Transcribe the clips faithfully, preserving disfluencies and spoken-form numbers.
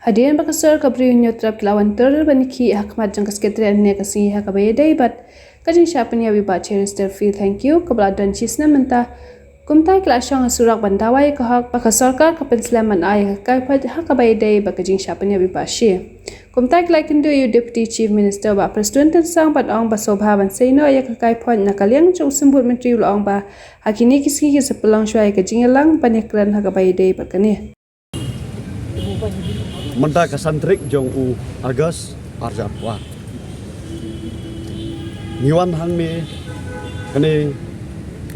Hadien ba ka sur ka briew Hynñiewtrep ki la wan tur ban ïakhih ha khmat jong ka Secretariat mynne ka sngi ha kaba ïadei bad ka jingshah pynïap i Bah Cheristerfield Thangkhiew kaba la don shisnem mynta. Kumta ki la shong ha surok ban dawa ïa ka hok ba ka sorkar ka pynslem ban ai ïa ka kaiphod ha kaba ïadei bad ka jingshah pynïap i Bah Shi. Kumta ki la kynduh ïa u Deputy Chief Minister Bah Prestone Tynsong ban ong ba sngewbha ban sei noh ïa ka kaiphod. Na ka liang jong u Symbud Myntri u la ong ba ha kine ki sngi ki sa pynlong shuwa ïa ka jingïalang ban ïakren ha kaba ïadei bad kane. Mynta ka san tarik jong u August ar hajar arphew ar. Ngi wan hangne kane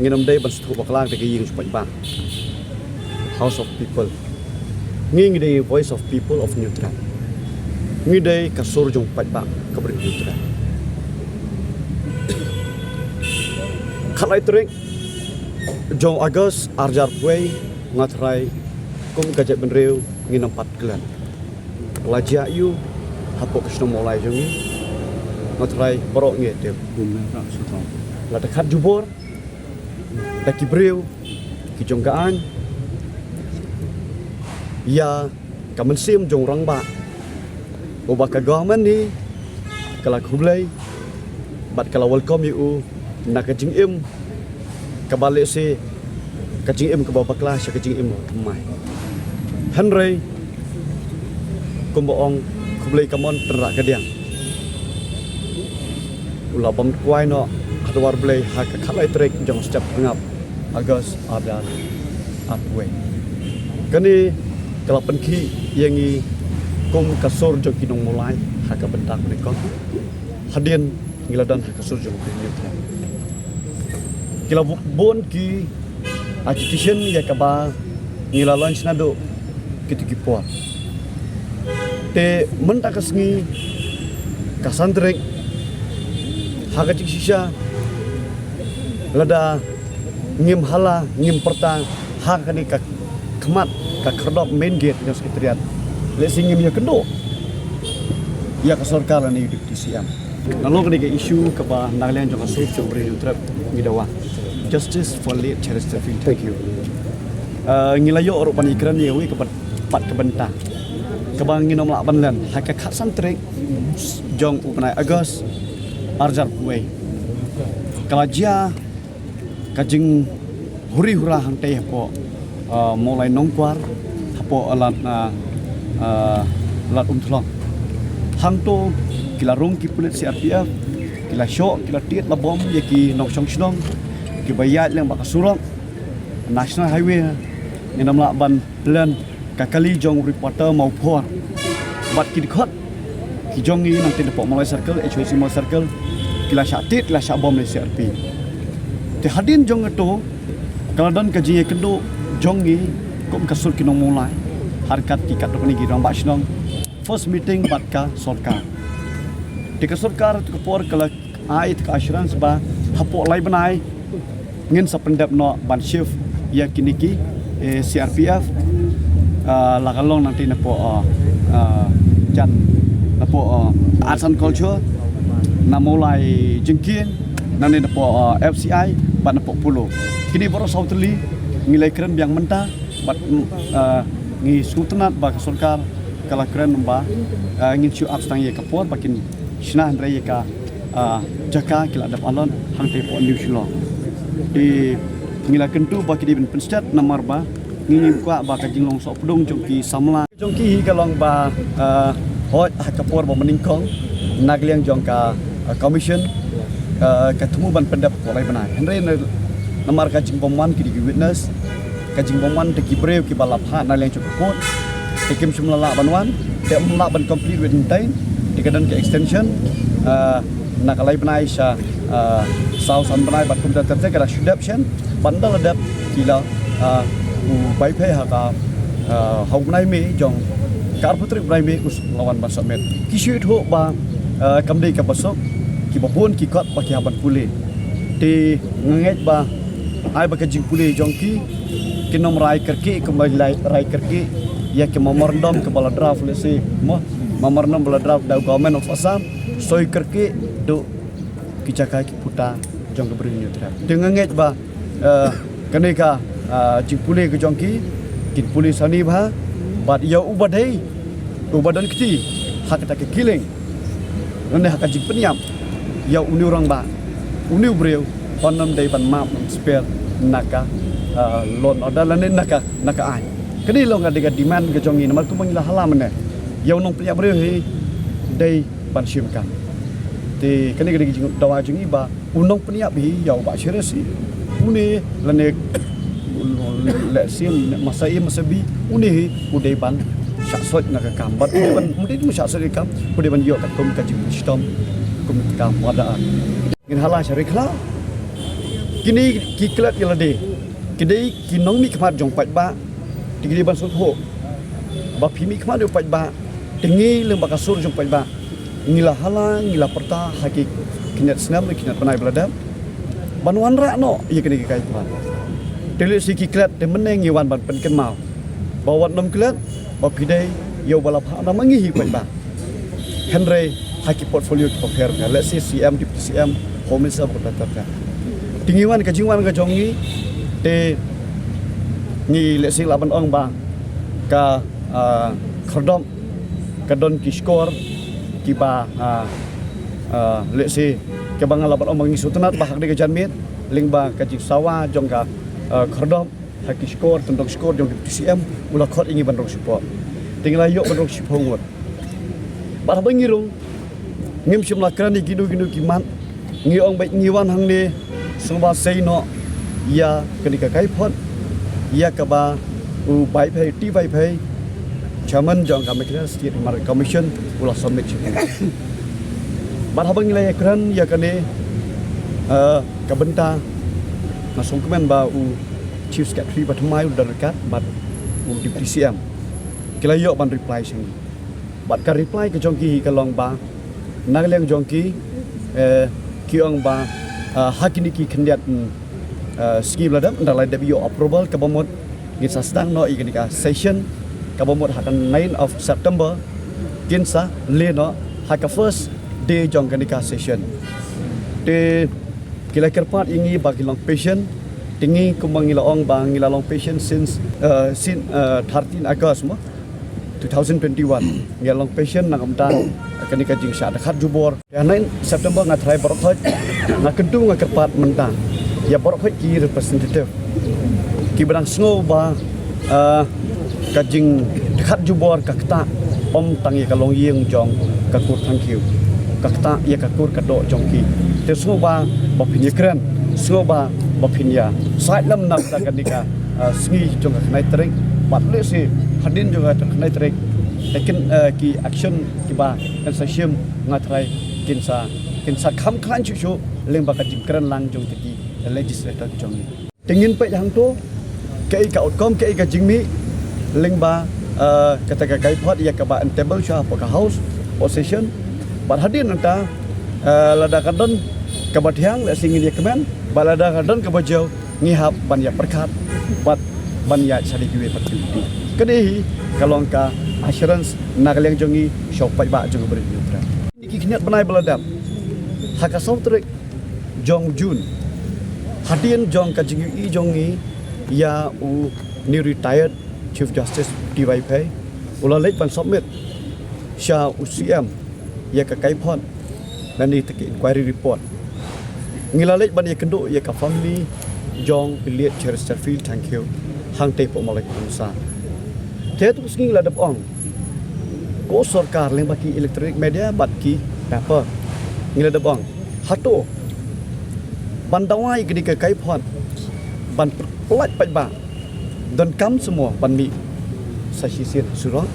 ngin ym dei ban sngewthuh bakla da ka ïing jong paidbah. House of People. Ngi ngi dei Voice of People of Hynñiewtrep. Ngi dei ka sur jong paidbah ka Bri Hynñiewtrep. Khatlai tarik jong August ar hajar arphew wei nga tharai kum ka jaitbynriew ngin ym pat klet. La jia ïa u hapoh ka shnong Mawlai jong ngi. Nga tharai baroh ngi tip. La da khat jubor da ki briew ki jong ka aiñ ïa ka mynsiem jong rangbah, uba ka government hi ka la khublei bad ka la welcome ïa u na ka jingim kaba lehse ka jingim kaba bakla sha ka jingim kaba thymmai. Hynrei kumba ong, khublei ka mon tynrah ka diang. U la bam kwai noh ha dwar Blei ha ka khatlai tarik jong u step hangap August ar hajar arphew wei. Kane ka la pynkhih ïa ngi kum ka sur jong ki nong Mawlai ha ka bynta kane ka. Hadien ngi la don ha ka sur jong u Bri Hynñiewtrep. Ki la bu-, bun ki agitation ïa kaba ngi la launch naduh kito ki por. Te mynta ka sngi ka san tarik ha ka jingshisha lada ngim hala ngim pyrta ha kane ka khmat ka khyrdop main gate jong Secretariat, lehse ngim ïakynduh ïa ka sorkar lane ïa u Deputy C M. Nalor kane ka issue kaba na ka liang jong ka sur jong u Bri Hynñiewtrep ngi dawa justice for late Cheristerfield Thangkhiew. Ah, ngi la ïoh ruh ban ïakren ïa kawei ka byn-, pat ka bynta kaba ngin ym lah ban len ha ka khatsan tarik jong u bnai August ar hajar arphew wei. Ka la jia ka jinghuri hura hangtei hapoh, ah, Mawlai Nongkwar, hapoh, ah, Lad, ah, ah, Lad Umthlong. Hangto ki la rung ki pulit C R P F, ki la shoh, ki la tied la bom ïa ki nongshong shnong kiba ïaid lem bad ka surok National Highway. Ngin ym lah ban plen ka kali jong u reporter Mawphor bad ki dkhot ki jong ngi nangtei napoh Mawlai Circle, H Y C Mawlai Circle, ki la shah tied, ki la shah bom lem C R P. Te hadien jong kato ka la don ka jingïakynduh jong ngi kum ka sur ki nong Mawlai ha ryngkat ki katto katne ki rangbah shnong, first meeting bad ka sorkar. Te ka sorkar ha kato ka por ka la ai ka assurance ba hapoh lai bnai ngin sa pyndep noh ban shift ïa kine ki, eh, C R P F, ah, la ka long nangtei napoh, ah, ah, jan napoh, ah, Arts and Culture, na Mawlai Jingkieng, nangne napoh, ah, F C I bad napoh Polo. Kine baroh saw tylli ngi la ïakren biang mynta bad, mm, ah, ngi sngewtynnat ba ka sorkar ka la kren ba, ah, ngin shu ap tang ïa ka por ba kin shna hynrei ïa ka, ah, jaka ki la dep allot hangtei hapoh New Shillong. Te ngi la kyntu ba ki dei ban pynstet namar ba ngi ngim kwah ba ka jinglong sohpdung jong ki samla jong ki hi ka long ba, ah, hooid ha ka por ba mynnyngkong na ka liang jong ka, ah, commission, ah, ka thmu ban pyndep hapoh lai bnai. Hynrei na, namar ka jingbymwan ki dei ki witness, ka jingbymwan te ki briew kiba la phah na liang jong ka court, te kim shym la lah ban wan, te ym lah ban complete with in time, te ka don ka extension, ah, na ka lai bnai sha, ah, saw san bnai bad kumta ter ter ka la shu dep shen, bad ynda la dep ki la, ah, u bai phai ha ka, ah, ha u bnai May jong ka arphew tarik bnai May u la wan ban submit. Ki shu ithuh ba, ah, kam dei kaba suk, kiba bun ki kot ba ki hap ban pule. Te nga ngeit ba ai ba ka jingpule jong ki kin ym rai kyrkieh kumba la rai kyrkieh ïa ki memorandum kaba la draft lehse mo, memorandum ba la draft da u Government of Assam, soi kyrkieh duh ki jaka ki puta jong ka Bri Hynñiewtrep. Te nga ngeit ba, eh, kane ka, eh, jingpule ka jong ki kin pule sani bha bad ïa u ba dei Uba don kti ha kata ka killing, lane ha ka jingpynïap ïa une u rangbah, une u briew, un ym dei ban map ban sper na ka, ah, law and order lane na ka, na ka aiñ. Kane long ka dei ka demand ka jong ngi, namar kumba ngi la hala mynne, ïa u nongpynïap briew hi dei ban shim kam. Te kane ka dei ka jingdawa jong ngi ba u nongpynïap hi ïa u Bah Sharif hi, une lane lehse masa A masa B, une hi u dei ban shah soi na ka kam. Bad u dei ban, u dei ban shah soi ka kam, u dei ban ïoh katkum ka jingshitom kum ka murder. Ngin hala sha ri khlaw. Kine ki klet ïa lade, ki dei ki nongmihkhmat jong u paidbah. Te ki dei ban sngewthuh ba phi mihkhmat ïa u paidbah, te ngi lem bad ka sur jong u paidbah, ngi la hala, ngi la pyrta ha ki khyndiat snem, ki khyndiat bnai ba la dep, ban wanrah noh ïa kine ki kaiphod. Te lehse ki klet, te mynne ngi wan ban pynkynmaw ba wat nym klet ba phi dei ïa uba la phah nam ma ngi hi u paidbah. Hynrei ha ki portfolio kiba pher pher, lehse C M, Deputy C M, Home Minister, bad bad bad. Te ngi wan, ka jingwan ka jong ngi, te ngi lehse lah ban ong ba ka, ah, Khyrdop ka don ki shkor kiba, ah, ah, lehse kaba nga lah ban ong ba ngi sngewtynnat ba ha kane ka janmiet lyngba ka jingsawa jong ka, ah, Khyrdop ha ki shkor, tyndong shkor jong ki Deputy C M, u la khot ïa ngi ban rung shiphew. Te ngi la ïoh ban rung shiphew ngut. Bad haba ngi rung, ngim shym la kren ïa kino kino ki mat. Ngi ong ba ngi wan hangne sngewbha sei noh ïa kane ka kaiphod, ïa kaba u Vaiphei, T Vaiphei, Chairman jong ka Meghalaya State Human Rights Commission, u la submit sha ngi. Bad haba ngi la ïakren ïa kane, eh, ka bynta, nga sngewkmen ba u Chief Secretary ba thymmai u Dr. Rikat bad u Deputy C M ki la ïoh ban reply sha ngi. Bad ka reply ka jong ki hi ka long ba na ka liang jong ki, eh, ki ong ba, eh, ha kine ki khyndiat, mm, eh, sngi ba la dep, ynda la dep ïoh approval kaba mut ngin sa sdang noh ïa kane ka session kaba mut ha ka nine of September, kin sa leh noh ha ka first day jong kane ka session. Te ki la kyrpad ïa ngi ba ngin long patient. Te ngi kumba ngi la ong ba ngi la long patient since, uh, since, uh, thirteen August mo, two thousand twenty-one. Ngi la long patient na ka bynta kane ka jingshah dkhot jubor. Ïa nine September nga tharai baroh khoit, nga kyntu, nga kyrpad mynta ïa baroh khoit ki representative kiba dang sngew ba, ah, ka jingdkhot jubor ka ktah ym tang ïa ka longïing jong ka kur Thangkhiew, ka ktah ïa ka kur ka doh jong ki. Te sngewbha ba phin ïakren, sngewbha ba phin ïasaid lem na kane ka, ah, sngi jong ka khyndai tarik, bad lehse hadien jong ka khyndai tarik, te kin, ah, ki action kiba kin sa shim, nga tharai kin sa, kin sa kham khlaiñ shuh shuh lyngba ka jingkren lang jong kita ki legislator ki jong ngi. Te ngin peit hangto kaei ka outcome, kaei ka jingmih lyngba, eh, kata ka kaiphod ïa kaba yn table sha hapoh ka House, hapoh session. Bad hadien nangta, eh, lada ka don kaba thiang, lehse ngin ïakmen, bad lada ka don kaba jew, ngi hap ban ïapyrkhat bad ban ïaid sha kiwei pat kiwei. Kane hi ka long ka assurance na ka liang jong ngi sha u paidbah jong ka Ri Hynñiewtrep. Ki khyndiat bnai ba la dep, ha ka saw tarik jong June, hadien jong ka jingïohi jong ngi ïa u new retired Chief Justice T Vaiphei, u la leit ban submit sha u C M ïa ka kaiphod lane ïa ka inquiry report. Ngi la leit ban ïakynduh ïa ka family jong u late Chief Justice Phil Thangkhiew hangtei hapoh Mawlai Kongsan. Te tu sngi ngi la dep ong, ko sorkar lyngba ki electronic media bad ki paper, ngi la dep ong, hato ban dawa ïa kane ka kaiphod ban pyllait paidbah, donkam shuh mo ban mih sa shisien surok?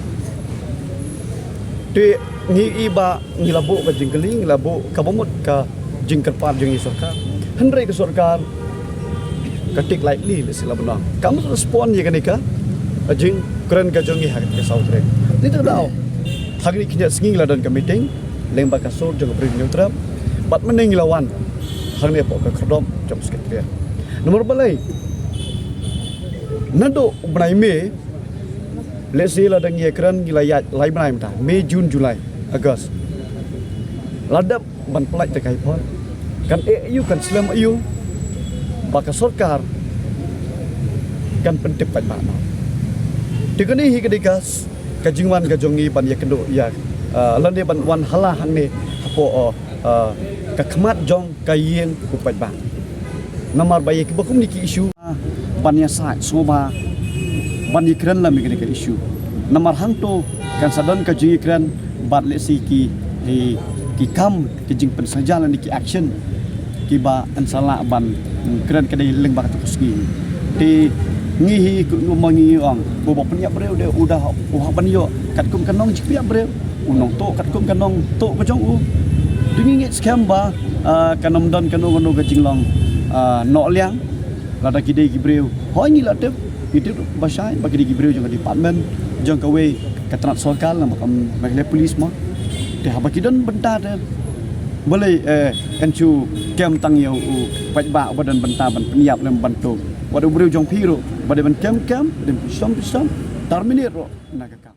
Te ngi i ba ngi la buh ka jingkylli, ngi la buh kaba mut ka jingkyrpad jong ngi sorkar. Hynrei ka sorkar ka take lightly, lehse lah ban ong, kam respond ïa kane ka jingkren ka jong ngi ha ka saw tarik. Te to daw, ha kine ki khyndiat sngi ngi la don ka meeting lyngba ka sur jong ka Ri Hynñiewtrep, bad mynne ngi la wan hangne hapoh ka Khyrdop jong Secretariat. Namar balei? Naduh u bnai May, lehse lada ngi ïakren ngi la ïaid lai bnai mynta, May, June, July, August. La dep ban pyllait ïa ka kaiphod. Kan eh aïu, kan slem aïu ba ka sorkar kan pyntip paidbah noh? Te kane hi ka dei ka s-, Ka jingwan ka jong ngi ban ïakynduh ïa, uh, lane ban wan hala hangne hapoh, uh, uh, ka khmat jong ka ïing u paidbah. Namar ba ïa kiba kumne ki issue ban ïasaid sngewbha ban ïakren lem ïa kane ka issue. Namar hangto kan sa don ka jingïakren bad lehse ki, ki, ki kam ka jingpynsaja lane ki action kiba yn sa lah ban, mm, kren ka dei lyngba kata ka sngi. Te ngi hi kumba ngi ong, uba pynïap briew de u da u hap ban ïoh katkum ka nong jingpynïap briew, u nongtuh katkum ka nongtuh ka jong u. Te ngi ngeit skhem ba, ah, kan ym don kano kano ka jinglong, ah, noh liang. Lada ki dei ki briew, hooid ngi la tip, ngi tip ba shai ba ki dei ki briew jong ka department jong kawei ka tnat sorkar, namar kam Meghalaya Police mo. Te haba ki don bynta te balei, eh, yn shu kem tang ïa u paidbah uba don bynta ban pynïap lem ban tuh. Wat u briew jong phi ruh ba dei ban kem kem, ba dei ban pynshong pynshong, terminate ruh na ka kam.